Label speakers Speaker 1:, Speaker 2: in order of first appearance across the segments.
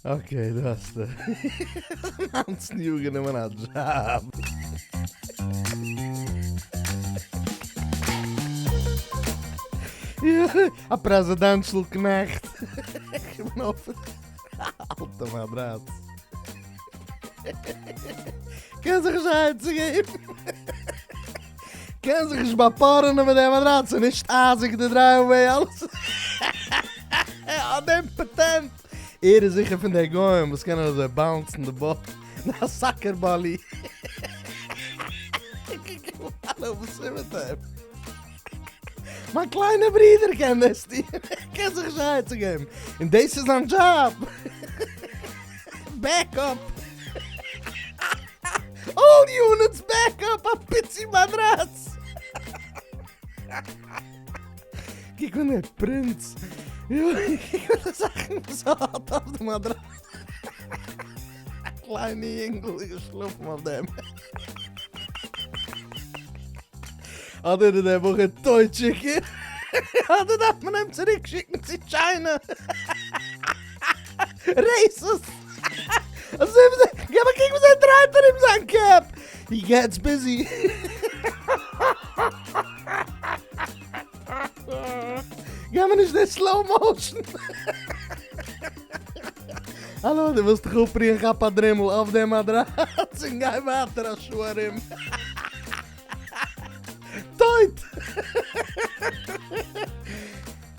Speaker 1: Okay, דא האסטו. ניינצן יאר גענומען א דזשאב. א presidential קנעכט. איך בין אויף אלטע מאדראץ. קען זיך נישט א עצה געבן. קען זיך נישט באפארענען מיט די מאדראץ, ס'איז נישט אייזיג די driveway אלעס האט דעם פאטענט. ער איז זיכער פון די גוים וואס קענען אזוי bounce ן די ball ווי א soccer באלי. האלא וואס איז מיט אים? מיין קליינע ברודער קען דאס טון, ער קען זיך נישט א עצה געבן, און דאס איז זיין דזשאב. Back up! All units back up! א פיצי מאדראץ! קוק אן דער פרינץ! קוק אן די זאכן וואס ער האט אויף די מאדראץ! א קליינע יונגל איז געשלאפן אויף דעם. אדער איז דער בחור טויט שיכור, אדער דארף מען אים צוריק שיקן צו China. Racist! אזוי ווי זיי, געב א קוק ווי זיי דרייט ארום זיין קעפ! He gets busy! געב מיר נישט די slow motion! האלא, דו ווילסט דיך אפרוען כאפ א דרימל אויף די מאדראץ און גיי ווייטער א שעה ארום. טויט!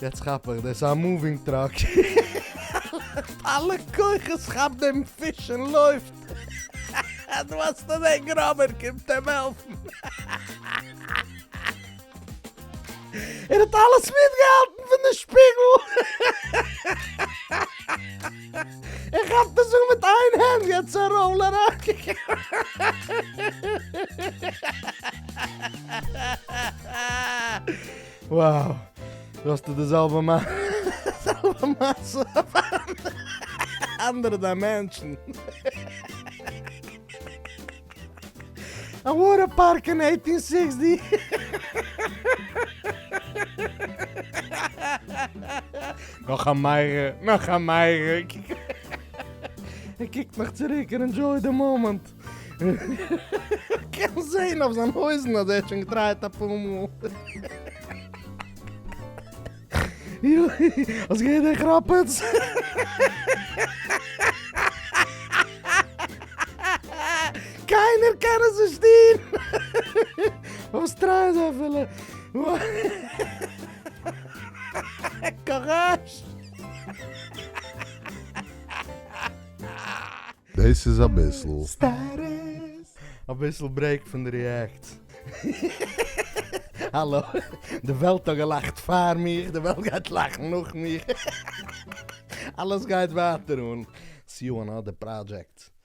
Speaker 1: יעצט כאפ איך, דאס איז א moving truck. מיט אלע כוחות כאפט דעם פיש און לויפט. דא האסטו דער גראבער קומט אים העלפן. ער האט אלעס מיטגעהאלטן פון די שפיגל. ער כאפט עס אן מיט איין הענט געט א roll אריין. Wow, דא האסטו די זעלבע מעשה אויף אנדערע dimension. א water park אין eighteen sixty. נאך א מיירע, נאך א מיירע. ער קוקט נאך צוריק און enjoy די מאמענט. קען זעהן אויף זיין הויזן אז ער האט שוין געטרייט אפאר מאל. האסט געהערט די כראפעץ? קיינער קען עס נישט טון! פארוואס טרייען זיי אפילו? קאראזש!
Speaker 2: דאס איז אביסל.
Speaker 1: סטעטוס! אביסל break פון די reacts. האלא, די וועלט האט געלאכט פאר מיך, די וועלט גייט לאכן נאך מיך. אלעס גייט ווייטער אן. See you on other projects.